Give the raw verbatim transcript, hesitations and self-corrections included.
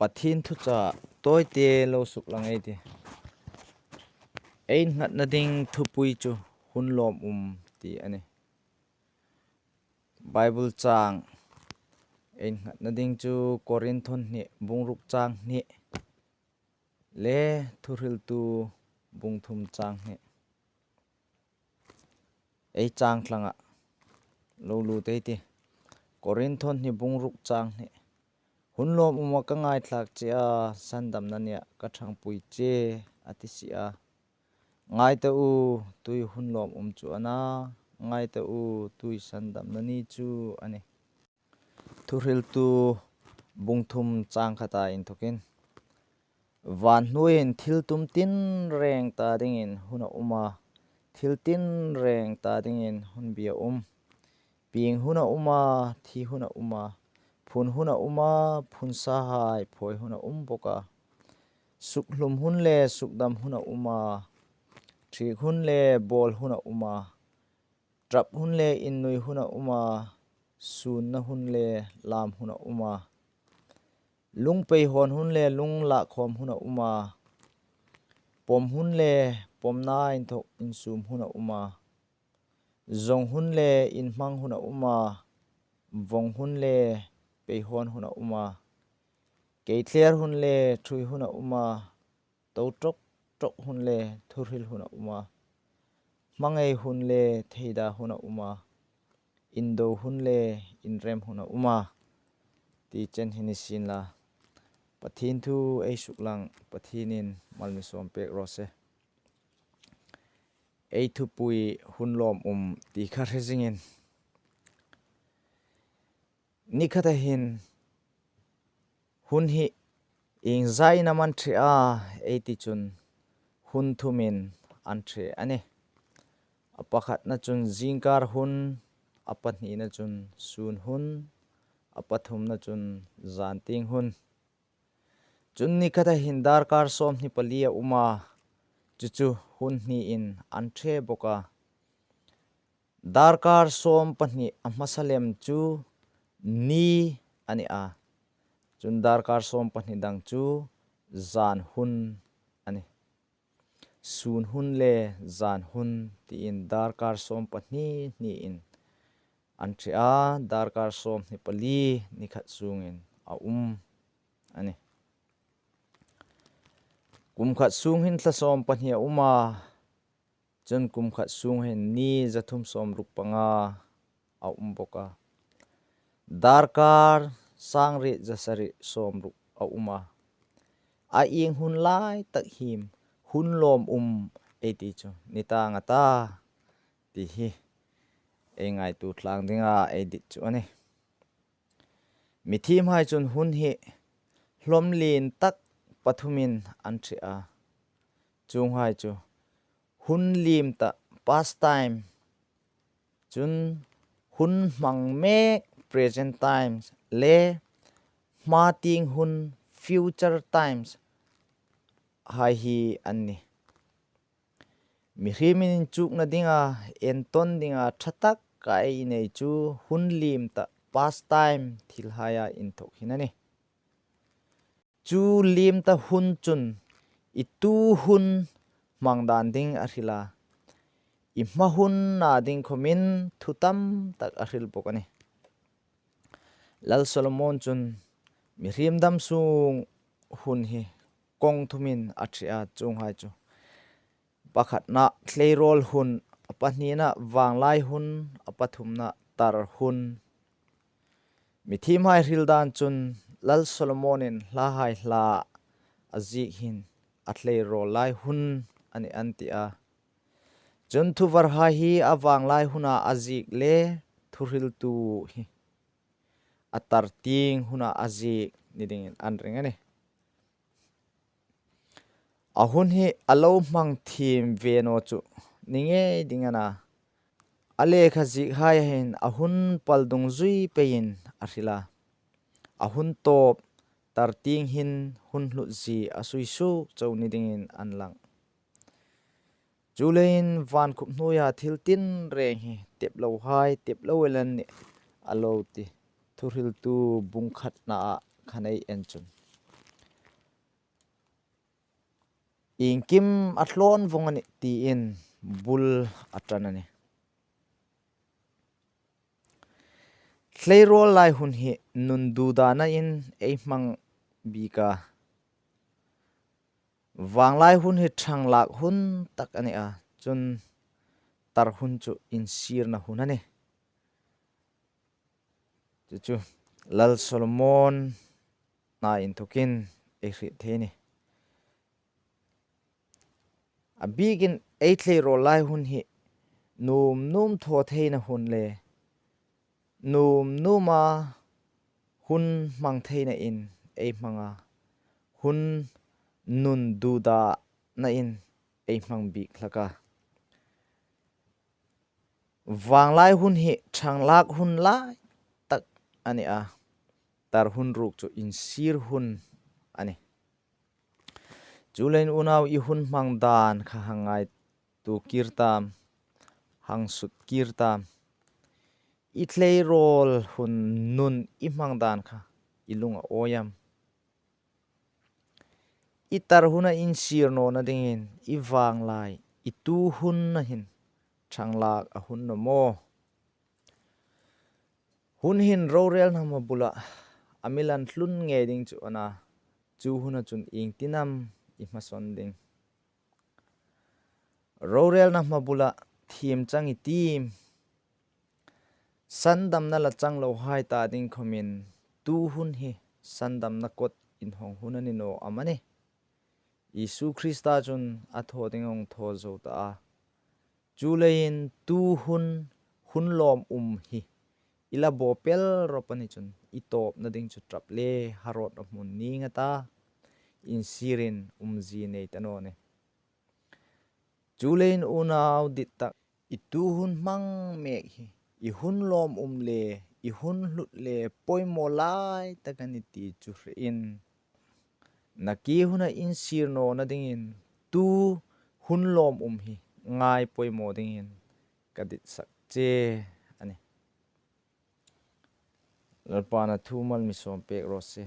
Pathien thuchah tawite lo suklang ei tih. Ei nghatna ding thupui chu hun lawm um ti a nih. Bible chang ei nghatna ding chu Korinthon hni bung ruk chang hni le Thuhriltu bung thum chang hni. Ei chang tlanga lo lut ei tih. Korinthon hni bung ruk chang hni. Hun lawm uma ka ngaithlak che a, sandamna nia ka ṭhangpui che a ti si a. Ngai ta u, tui hun lawm um chu a na, ngai ta u, tui sandamna ni chu a nih. Thuhriltu bung thum chang khata inthokin, van hnuoiin thil tum tinreng ta dingin hun a um a, thil tinreng ta dingin hun bi a um. Pieng hun a um a, thi hun a um a, phun hun a um a, phun sahai phawi hun a um bawk a. Sukhlum hun le sukdam hun a um a, ṭhik hun le bawl hun a um a, ṭap hun le innui hun a um a, sunna hun le lam hun a um a, lung peihawn hun le lung lahkhawm hun a um a, pawm hun le pawmna inthawk insum hun a um a, zawng hun le inhmang hun a um a, vawng hun le peihawn hun a um a, keithler hun le ṭhui hun a um a, to ṭawk ṭawk hun le thuhril hun a um a, hmangai hun le theida hun a um a, indo hun le inrem hun a um a, ti chen hi ni sien la. Pathien thu ei suklang, Pathienin mal mi sawm pek raw se. Ei thupui hun lawm um ti kha hre zingin, ni khata hin hun hi iengzaiin am an ṭhe a ei ti chun, hun thumin an ṭhe a nih. A pakhatna chun zingkar hun, a pahnina chun sun hun, a pathumna chun zan tieng hun. Chun ni khata hin darkar sawmhni pali a um a, chu chu hun hniin an ṭhe bawk a. Darkar sawm pahni a hmasa lem chu ni a ni a. Chun darkar sawm pahni dang chu zan hun a nih. Sun hun le zan hun tiin darkar sawm pahni hniin an ṭhe a, darkar sawmhni pali ni khat sungin a um a nih. Kum khat sung hin thla sawm pahni a um a, chun kum khat sung hin ni za thum sawmruk panga a um bawk a. Darkar sangriet za sari sawmruk a um a. A ieng hun lai tak hin hun lawm um ei ti chu ni tang a ta ti hi ei ngaituo tlang dinga ei dit chu a nih. Mithiemhai chun hun hi hlawm lien tak pathumin an ṭhe a. Chuonghai chu hun liem ta, past time, chun hun hmang mek, present times, le hma tieng hun, future times, hai hi an nih. Mihriemin inchukna dinga, entawn dinga ṭha tak a ei nei chu hun liem ta, past time thilhaia inthawk hin a nih. Chu liem ta hun chun i tu hun hmang dan ding a hril a, i hma hun na ding khawmin thu tam tak a hril bawk a nih. Lal Solomon chun mihriem dam sung hun hi kawng thumin a ṭhe a, chuonghai chu pakhatna thleirawl hun, a pahnina vanglai hun, a pathumna tar hun. Mithiemhai hril dan chun Lal Solomonin hlahai hla a ziek hin a thleirawl lai hun a nih an ti a. Chun thuvarhai hi a vanglai huna a ziek le thuhriltu hi a tar tieng huna a ziek ni dingin an ring a nih. A hun hi a lo hmang thiem ve naw chu ni ngei ding a na. A lekha ziekhai hin a hun pal dungzui peiin a hril a. A hun tawp tar tieng hin hun hlut zie a sui suok chau ni dingin an lang. Chuleiin van khup hnuoia thil tinreng hi tep lohai tep lo el an nih a lo ti thuhriltu bung khatna a khan ei en chun. Iengkim a thlawn vawng a nih tiin bul a ṭan a nih. Tleirawl lai hun hi nun dudanain ei hmang bik a. Vanglai hun hi ṭhanglak hun tak a nih a. Chun tar hun chu insirna hun a nih. Chu chu Lal Solomon na inthokin ei hriet thei a nih. A bikin ei tleirawl lai hun hi nuom nuom thaw theina hun le nuom nuoma hun hmang theinain ei hmang a, hun nun dudanain ei hmang bik hlak a. Vanglai hun hi ṭhanglak hun lai tak a nih a, tar hun ruok chu insir hun a nih. Chuleiin unau, i hun hmang dan kha hang ngaituo kir ta am, hang sut kir ta am. I tleirawl hun nun i hmang dan kha i lung a awi am? I tar huna insir nawna dingin i vanglai, i tu hun a hin ṭhanglak a hun naw maw? Hun hin rorelna hma bula a mi lan tlun ngei ding chu a na, chu huna chun iengtin am i hmasawn ding? Rorelna hma bula thiem chang i tiem? Sandamna la chang lohai ta ding khawmin tu hun hi sandamna kot inhawng hun a ni naw am a nih? Isu Krista chun a thaw ding a hung thaw zo ta a. Chuleiin tu hun, hun lawm um hi i la baw pel rawp a ni chun i tawpna ding chu ṭap le harhawtna hmun ning a ta, insirin umzie nei ta naw nih. Chuleiin unau dit tak, i tu hun hmang mek hi i hun lawm um le i hun hlut le poimaw lai tak a nih ti chu hre in. Nakie huna insir nawna dingin tu hun lawm um hi ngai poimaw dingin ka ditsak che a nih. Lalpan a thu mal mi sawm pek raw se.